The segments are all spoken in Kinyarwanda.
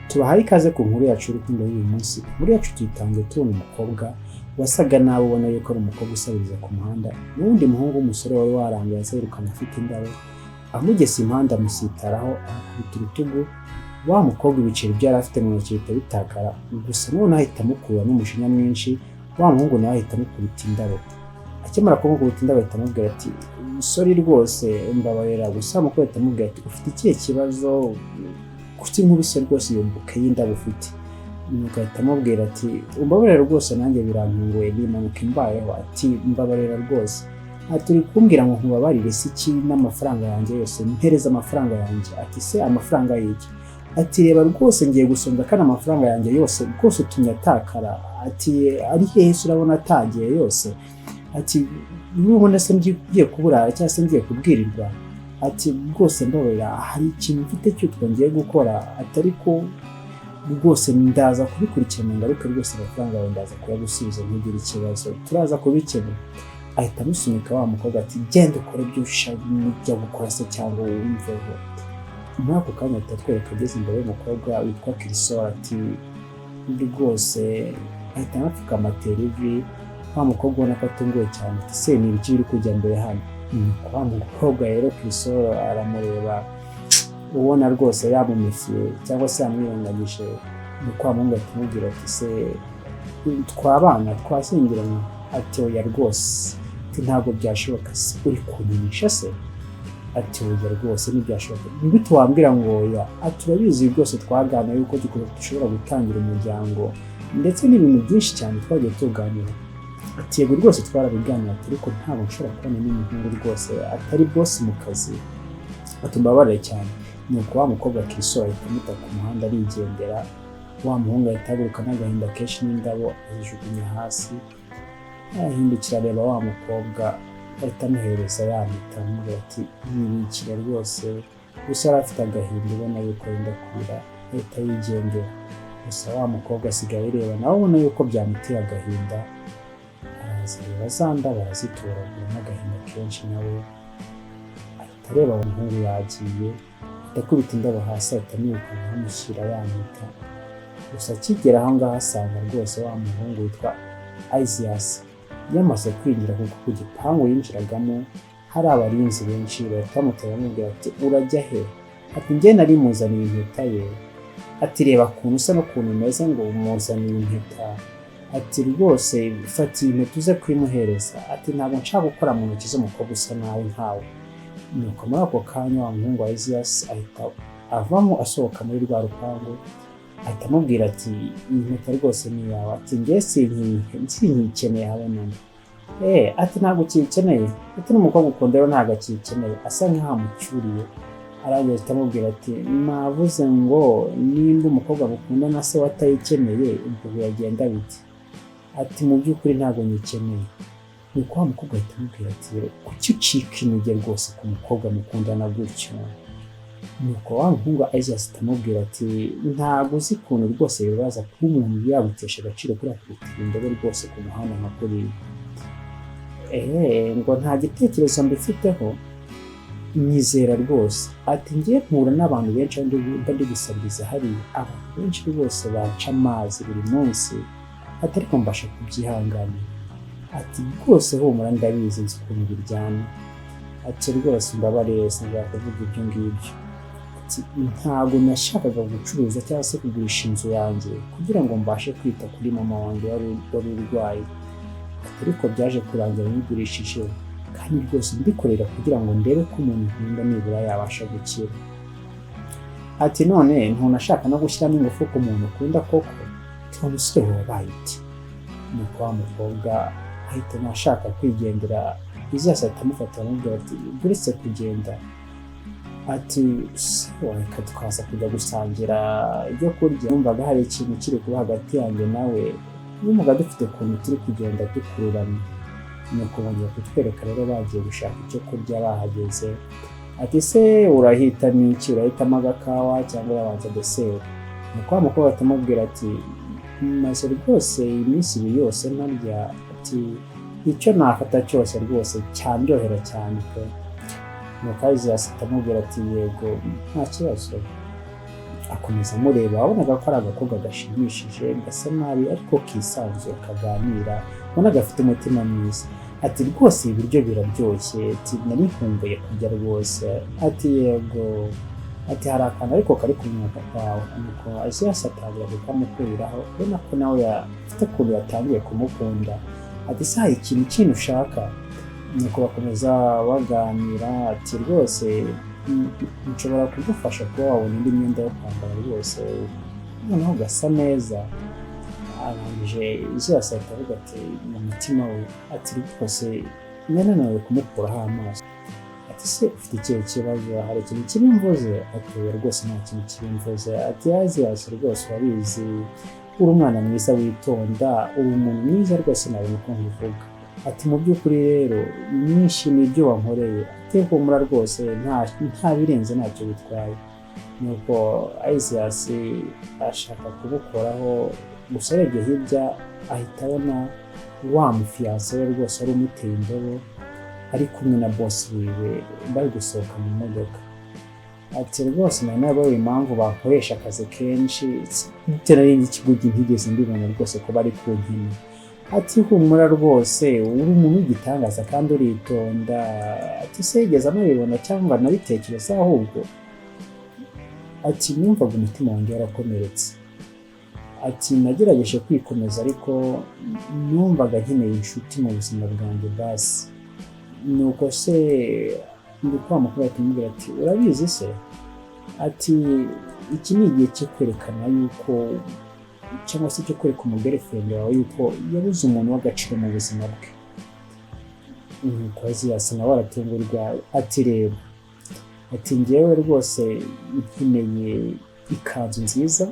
Tubahaye ikaze ku nkuru yacu y'urukundo y'uyu munsi. Inkuru yacu tuyitangiye tubona umukobwa wasaga nabi, ubona yuko ari umukobwa usabiriza ku muhanda, n'uwundi muhungu w'umusore wari warangaye aza yirukanka afite indabo, amugese impande amusitaraho, amukubita urutugu. Wa mukobwa ibiceri byo yari afite mu ntoki bihita bitakara. Gusa noneho ahita amukurura n'umujinya mwinshi, wa muhungu nawe ahita amukubita indabo. Akimara kumukubita indabo ahita amubwira ati: "Sorry rwose, mbabarira." Gusa wa mukobwa ahita amubwira ati: "Ufite ikihe kibazo? Kuki nkubise rwose iyo bouquet y'indabo ufite?" Nuko ahita amubwira ati: "Umbabarira rwose, nanjye birantunguye, ni impanuka imbayeho." Ati: "Mbabarira rwose." Ati: "Uri kumbwira ngo nkubabarire si iki n'amafaranga yanjye yose? Mpereza amafaranga yanjye." Ati: "Se amafaranga y'iki?" Ati: "Reba rwose, ngiye gusonza kandi amafaranga yanjye yose rwose utumye atakara." Ati: "Ari hehe se? Urabona atagiye yose?" Ati: "Nubona se ngiye kuburara cyangwa se ngiye kubwirirwa?" Ati: "Rwose mbabarira, hari ikintu mfite cy'utwo ngiye gukora." Ati: "Ariko rwose ndaza kubikurikirana ngaruke, rwose amafaranga yawe ndaza kuyagusubiza, ntugire ikibazo, turaza kubikemura." Ahita amusunika wa mukobwa ati: "Genda ukore ibyo ujya gukora se cyangwa wumveho." Muri ako kanya ahita atwereka ageze imbere y'umukobwa witwa Kirisora. Ati rwose, ahita anapfukama, atera ivi. Wa mukobwa ubona ko atunguwe cyane ati: "Se ni ibiki biri kujya mbere hano?" Nuko wa mukobwa rero Kirisora aramureba, ubona rwose yamumefiye cyangwa se yamwirengagije. Nuko wa muhungu ahita amubwira ati: "Se twabana, twashyingiranywe?" Ati: "Oya rwose." Ati: "Ntabwo byashoboka." "Se uri kunyinisha se?" Ati: "Oya rwose, ntibyashoboka." "Ni gute wambwira ngo oya?" Ati: "Urabizi rwose, twaganira yuko dushobora gutangira umuryango, ndetse n'ibintu byinshi cyane twagiye tuganira." Ati: "Yego rwose, twarabiganira." Ati: "Ariko ntabwo nshobora kubona n'umuhungu rwose atari boss mu kazi." Ati: "Mbabarire cyane." Nuko wa mukobwa akisora ahita amuta ku muhanda, arigendera. Wa muhungu ahita ahaguruka n'agahinda kenshi, n'indabo azijugunya hasi, arahindukira areba wa mukobwa, ahita amuhereza ya mpeta, amubwira ati: "Nyibikira rwose." Gusa yari afite agahinda, ubona yuko yenda kurira, ahita yigendera. Gusa wa mukobwa asigaye areba nawe, ubona yuko byamuteye agahinda, araza areba za ndabo, arazitoragura n'agahinda kenshi. Nawe ahita areba uwo muhungu yagiye, ahita akubita indabo hasi, ahita amwirukanka, amushyira ya mpeta. Gusa akigera aho ngaho asanga rwose wa muhungu witwa Isaias yamaze kwinjira, kuko ku gipangu yinjiragamo hari abarinzi benshi. Bahita bamutera, bamubwira ati: "Urajya he?" Ati: "Njye nari muzaniye impeta ye." Ati: "Reba ukuntu usa n'ukuntu umeze ngo umuzaniye impeta." Ati: "Rwose fata iyi mpeta uze kuyimuhereza." Ati: "Ntabwo nshaka gukora mu ntoki z'umukobwa usa nabi nkawe." Nuko muri ako kanya wa muhungu wa Isaias ahita avamo, asohoka muri rwa rupangu, ahita amubwira ati: "Iyi mpeta rwose ni iyawe." Ati: "Njye sinkiyikeneye habe namba." "Eh," ati, "ntabwo ukiyikeneye?" Ati: "N'umukobwa ukunda rero ntabwo akiyikeneye." Asa nkaho amucyuriye. Arangije ahita amubwira ati: "Navuze ngo nimba umukobwa mukunda na se watayikeneye, ubwo biragenda bite?" Ati: "Mu by'ukuri ntabwo nyikeneye." Nuko wa mukobwa ahita amubwira ati: "Rero kuki ucika intege rwose ku mukobwa mukundana gutyo?" Nuko wa muhungu Isaias ahita amubwira ati: "Ntabwo uzi ukuntu rwose bibaza kuba umuntu yagutesha agaciro kuriya, kugutera indobo rwose ku muhanda nka kuriya." "Eee, ngo nta gitekerezo mbifiteho, nyizera rwose." Ati: "Ngiye mpura n'abantu benshi aho mba ndi gusabiriza hariya, abantu benshi rwose banca amazi buri munsi." Ati: "Ariko mbasha kubyihanganira." Ati: "Rwose humura, ndabizi, nzi ukuntu biryana." Ati: "Rwose mbabarire, sinshaka kuvuga ibyo ngibyo." Ati: "Ntabwo nashakaga gucuruza cyangwa se kugurisha inzu yanjye kugira ngo mbashe kwita kuri mama wanjye wari urwaye." Ati: "Ariko byaje kurangira nyigurishije, kandi rwose mbikorera kugira ngo ndebe ko umuntu nkunda nibura yabasha gukira." Ati: "None ntunashaka no gushyiramo ingufu ku muntu ukunda koko? Tuba musore wabaye uti?" Nuko wa mukobwa ahita ashaka kwigendera, Isaias ahita amufata, aramubwira ati: "Uretse kugenda," ati, "reka tukaza kujya gusangira ibyo kurya. Numvaga hari ikintu kiri kuba hagati yanjye nawe, numvaga dufite ukuntu turi kugenda dukururana." Nuko bongera kutwereka rero bagiye gushaka icyo kurya. Bahageze ati: "Se urahitamo iki? Urahitamo agakawa cyangwa urabanza dessert?" Nuko wa mukobwa ahita amubwira ati: "Maze rwose iminsi 2 yose ntarya." Ati: "Icyo nafata cyose rwose cyandyohera cyane pe." Nuko Isaias ahita amubwira ati: "Yego, nta kibazo." Akomeza amureba, wabonaga ko ari agakobwa gashimishije, gasa nabi ariko kisanzuye, kaganira, ubona gafite umutima mwiza. Ati: "Rwose ibi biryo biraryoshye." Ati: "Nari nkumbuye kurya rwose." Ati: "Yego." Ati: "Hari akantu ariko kari ku mwuka kwawe." Nuko Aziyasi atangira kukamukuriraho, ubona ko nawe afite ukuntu yatangiye kumukunda. Ati: "Se hari ikintu kindi ushaka?" Nuko bakomeza baganira. Ati: "Rwose nshobora kugufasha kuba wabona indi myenda yo kwambara rwose, noneho ugasa neza." Arangije, Aziyasi ahita avuga ati mu mutima we, ati: "Rwose nananiwe kumukuraho amaso." Ati: "Se ufite ikihe kibazo? Hari ikintu kibi mvuze?" Ati: "Oya, rwose nta kintu kibi mvuze." Ati: "Aziyasi, rwose urabizi, uri umwana mwiza witonda, uri umuntu mwiza rwose, nabona uko nkuvuga." Ati: "Mu by'ukuri rero nishimiye ibyo wankoreye." Ati: "Humura rwose, nta birenze, ntacyo bitwaye." Nuko Aziyasi ashaka kubukoraho gusa, arebye hirya ahita abona wa mufiancé we rwose wari umuteye indobo ari kumwe na boss wiwe, bari gusohoka mu modoka. Ati: "Rwose nari nabaye impamvu bakoresha akazi kenshi, nari ikigoryi, ntigeze mbibona rwose ko bari kunkina." Ati: "Humura rwose, uri umuntu w'igitangaza kandi uritonda." Ati: "Se yigeze anabibona cyangwa anabitekereza ahubwo?" Ati: "Numvaga umutima wanjye warakomeretse." Ati: "Nagerageje kwikomeza, ariko numvaga nkeneye inshuti mu buzima bwanjye basi." Nuko se ndi kwa mukuru ahita amubwira ati: "Urabizi se?" Ati: "Iki ni igihe cyo kwerekana yuko, cyangwa se cyo kwereka umugirlfriend wawe yuko yabuze umuntu w'agaciro mu buzima bwe." Nuko Aziyasi nawe aratungurwa. Ati: "Reba," ati, "ngewe rwose nkeneye ikanzu nziza,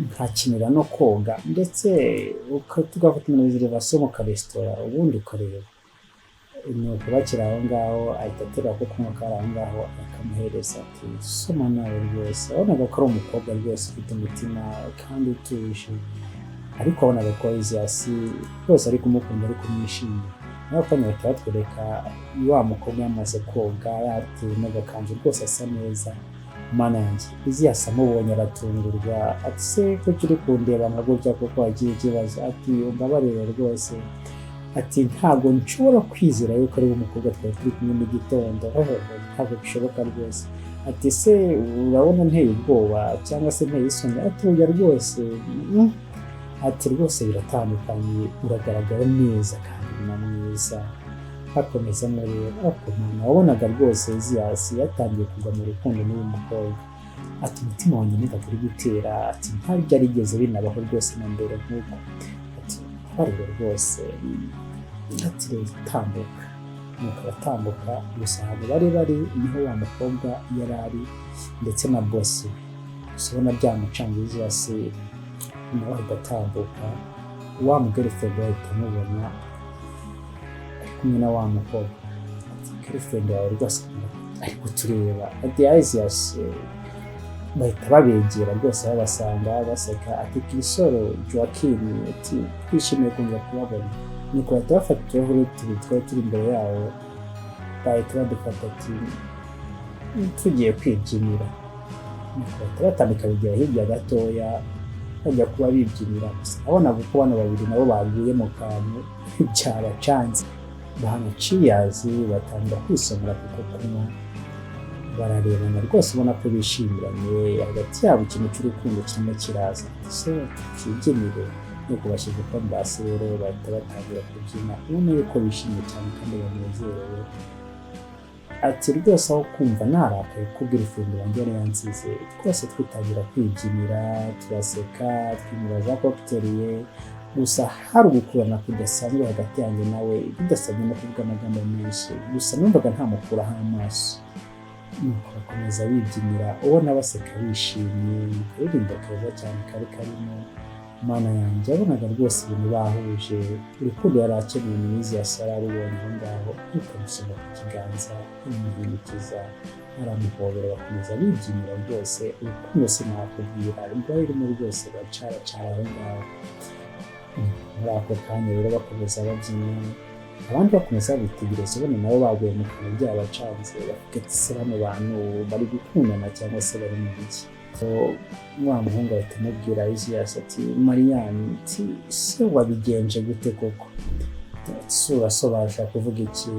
nkakenera no koga, ndetse tugafata na réservation mu karesitora, ubundi ukareba." Nuko bakiri aho ngaho, ahita aterura ko kunywa kari aho ngaho, akamuhereza, ati: "Soma nawe." Rwose wabonaga ko ari umukobwa rwose ufite umutima kandi utuje, ariko wabonaga ko Iziyasi rwose ari kumukunda, ari kumwishimira. Nawe kanya bahita batwereka wa mukobwa yamaze koga, yatewe n'agakanzu, rwose asa neza. Mana yanjye, Iziyasi amubonye aratungurwa. Ati: "Se kuki uri kundeba nka gutya kuko wagiye ikibazo?" Ati: "Umbabarire rwose." Ati: "Ntabwo nshobora kwizera yuko ari we mukobwa twari turi kumwe mu gitondo, ntabwo bishoboka rwose." Ati: "Se urabona nteye ubwoba cyangwa se nteye isoni?" Ati: "Oya rwose." Ati: "Rwose biratandukanye, uragaragara neza kandi uri na mwiza." Bakomeza mureba, ariko wabonaga rwose Iziyasi yatangiye kugwa mu rukundo n'uyu mukobwa. Ati: "Umutima wanjye numvaga uri gutera." Ati: "Ntabwo byarigeze binabaho rwose na mbere nk'uko." Ati: "Mbabarire rwose." Ati: "Rero tambuka." Nuko aratambuka gusa, ahantu bari bari niho wa mukobwa yari ari ndetse na boss we. Gusa ubona byamucanze, Iziyasi nawe ahita atambuka, wa mugirlfriend we ahita amubona ari kumwe na wa mukobwa. Ati: "Girlfriend wawe rwose ari kutureba." Ati: "Aziyasi." Bahita babegera rwose, babasanga baseka. Ati: "Kirisoro, Joaquin," ati: "Twishimiye kongera kubabona." Nuko bahita bafata uturahure tubiri twari turi imbere yabo, bahita badufata, ati: "Tugiye kwibyinira." Nuko bahita batambika, bigera hirya gatoya, bajya kuba bibyinira. Gusa nabonaga uko bano babiri nabo baguye mu kantu, byabacanze. Bahana cheers, batangira kwisomera kuko kunywa, bararebana rwose, ubona ko bishimiranye hagati yabo, ikintu cy'urukundo kirimo kiraza. Ese twibyinire? Nuko bashyize ibikombe hasi rero, bahita batangira kubyina, ubona yuko bishimye cyane kandi banezerewe. Ati: "Rwose aho kumva narakaye ko girlfriend wanjye yari yansize, twese twitangira kwibyinira, turaseka, twinywera za cocktail ye. Gusa hari ugukurana kudasanzwe hagati yanjye nawe, bidasabye no kuvuga amagambo menshi. Gusa numvaga ntamukuraho amaso." Nuko bakomeza bibyinira, ubona baseka bishimye, mu karirimbo keza cyane kari karimo. Mana yanjye, yabonaga rwose ibintu bahuje urukundo yari akeneye. Mwiza yari ararubonye aho ngaho. Nuko amusoma ku kiganza, amuhindukiza, aramuhobera, bakomeza bibyinira. Rwose urukundo sinakubwira rwari rurimo rwose, bacaracara aho ngaho. Muri ako kanya rero bakomeza babyina. Abandi bakomeza babitegereza, ubona nabo baguye mu kantu, byabacanze, bavuga ati: "Se bano bantu bari gukundana cyangwa se bari mu biki?" Wa muhungu ahita amubwira Iziyasi ati: "Mariyani," ati, "se wabigenje gute koko? Se urasobanura ushaka kuvuga iki?"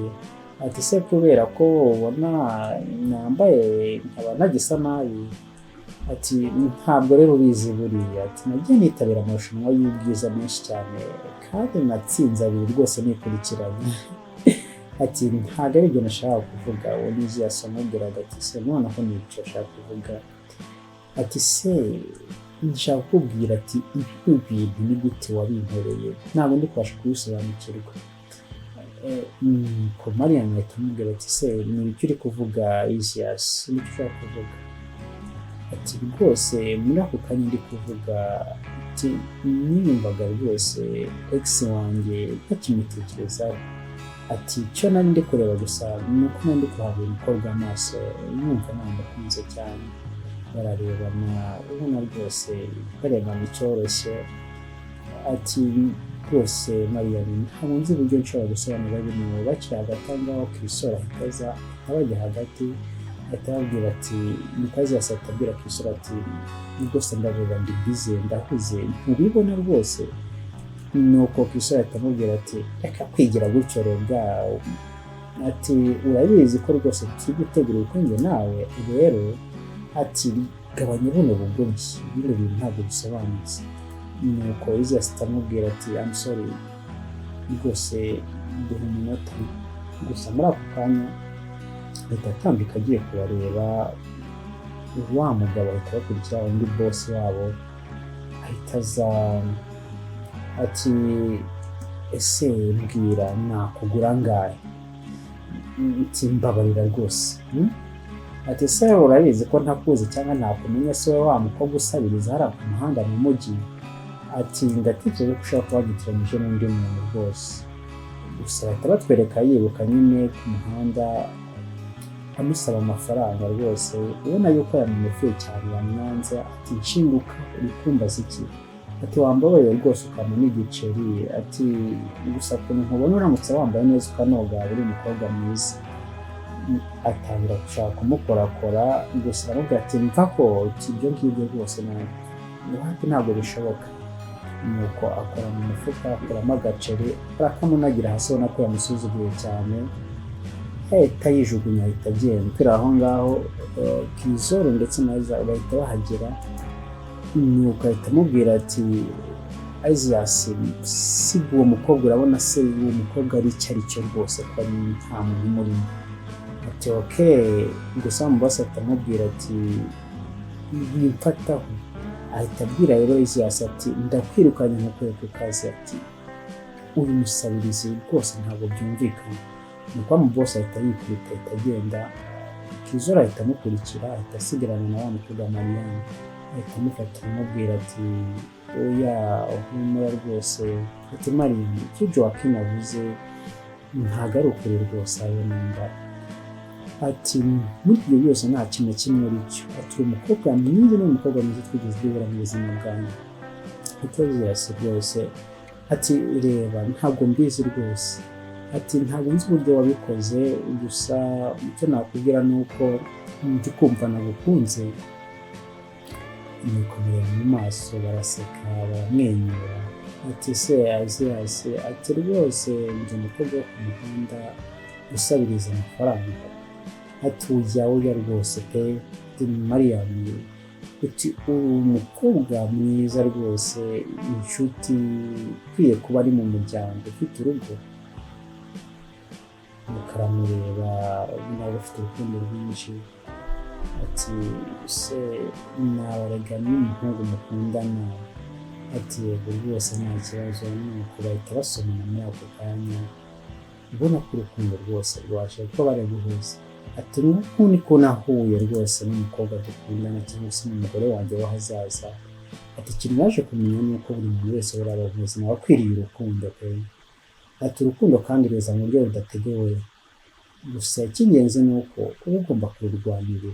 Ati: "Se kubera ko ubona nambaye nkaba ntagisa nabi?" Ati: "Ntabwo rero ubizi buriya." Ati: "Nagiye nitabira amarushanwa y'ubwiza menshi cyane kandi natsinze abiri rwose nikurikiranye." Ati: "Ntabwo ari ibyo nashaka kuvuga." Uwo Niziyasi amubwiraga ati: "Se noneho ni icyo ashaka kuvuga?" Ati: "Se nshaka kukubwira," ati, "ibi bintu ni gute wabinkoreye? Ntabwo ndi kubasha kubisobanukirwa." Nuko Mariam ahita amubwira ati: "Se ni ibiki uri kuvuga, Iziyasi? Nicyo ushaka kuvuga?" Ati: "Rwose muri ako kanya ndi kuvuga," ati, "niyumvaga rwose ex wanjye ntakimutekerezaho." Ati: "Icyo nari ndi kureba gusa ni uko nari ndi kuhabwa umukobwa amaso, numva namukunze cyane." Bararebana, ubona rwose barebana icyoroshye. Ati: "Rwose Mariam, ntabwo nzi uburyo nshobora gusobanura bino." Bakiri hagati aho ngaho, Kisoro ahita aza, ahita bajya hagati, ahita ababwira ati, Mukazi yose ahita abwira Kisoro ati: "Rwose ndavuga ndi busy, ndahuze, ntubibona rwose?" Nuko Kisoro ahita amubwira ati: "Reka kwigira gutyo rega." Ati: "Urabizi ko rwose turi gutegura ubukwe njye nawe rero." Ati: "Gabanya buno bugoryi, bino bintu ntabwo bisobanutse." Nuko Iziyasi ahita amubwira ati: "I'm sorry rwose, duha umunota." Gusa muri ako kanya ahita atambika agiye kubareba, wa mugabo ahita abakurikira, undi boss wabo ahita aza ati: "Ese mbwira, nakugura angahe?" Ati: "Mbabarira rwose, Ati: "Ese urabizi ko ntakuzi cyangwa nakumenya? Se wowe wa mukobwa usabiriza hariya ku muhanda mu mujyi?" Ati: "Ndatekereza ko ushobora kuba wagitiranyije n'undi muntu rwose." Gusa bahita batwereka yiruka nyine ku muhanda amusaba amafaranga rwose, ubona yuko yamumefuye cyane, yamwanze. Ati: "Nshinguka, uri kumbaza iki?" Ati: "Wambabarira rwose ukampa n'igiceri." Ati: "Gusa ukuntu nkubona, uramutse wambaye neza ukanoga, uri umukobwa mwiza." Atangira gushaka kumukorakora, gusa aramubwira ati: "Mvaho." Ati: "Ibyo ngibyo rwose wapi, ntabwo bishoboka." Nuko akora mu mufuka, akuramo agaceri, arakamunagira hasi, ubona ko yamusuzuguye cyane, ahita yijugunya, ahita agenda. Turi aho ngaho, Kizoro ndetse na Iza bahita bahagera, nuko ahita amubwira ati: "Aziyasi, siga uwo mukobwa, urabona se uwo mukobwa ari icyo ari cyo rwose, ko ari nta muntu umurimo?" Ati: "Okay." Gusa mubasi ahita amubwira ati: "Wimfataho." Ahita abwira rero Iziyasi ati: "Ndakwirukanye, nkukuye ku kazi." Ati: "Uyu musabirizi rwose ntabwo byumvikana." Nuko wa mubosi ahita yikubita, ahita agenda. Kizoro ahita amukurikira, ahita asigarana na wa mukobwa Mariyane, ahita amufata, amubwira ati: "Oya, humura rwose." Ati: "Mariyane, icyo Joaquin avuze ntabwo ari ukuri rwose ayo numva." Ati: "Muri ibyo byose nta kintu na kimwe uri cyo." Ati: "Uri umukobwa mwiza, ni umukobwa mwiza twigeze duhura mu buzima bwanjye." Ati: "Rwose," ati, "reba, ntabwo mbizi rwose." Ati: "Ntabwo nzi uburyo wabikoze, gusa icyo nakubwira ni uko ndi kumva nagukunze." Nuko mureba mu maso, baraseka, baramwenyura. Ati: "Se Aziyasi," ati, "rwose ndi umukobwa wo ku muhanda usabiriza amafaranga?" Ati: "Ujya ujya rwose pe." Ati: "Mariyamu," uti, "uri umukobwa mwiza rwose, inshuti ukwiye kuba ari mu muryango ufite urugo." Nuko aramureba, nawe ufite urukundo rwinshi. Ati: "Se nabarega n'umuhungu mukundana?" Ati: "Yego rwose, nta kibazo." Nuko bahita basomana muri ako kanya, ubona ko urukundo rwose rwaje kuko bari guhuza. Ati: "Nuku niko nahuye rwose n'umukobwa dukundana, cyangwa se n'umugore wanjye w'ahazaza." Ati: "Ikintu naje kumenya ni uko buri muntu wese uri mu buzima aba akwiriye urukundo pe." Ati: "Urukundo kandi ruza mu buryo budateguwe, gusa icy'ingenzi ni uko uba ugomba kururwanirira."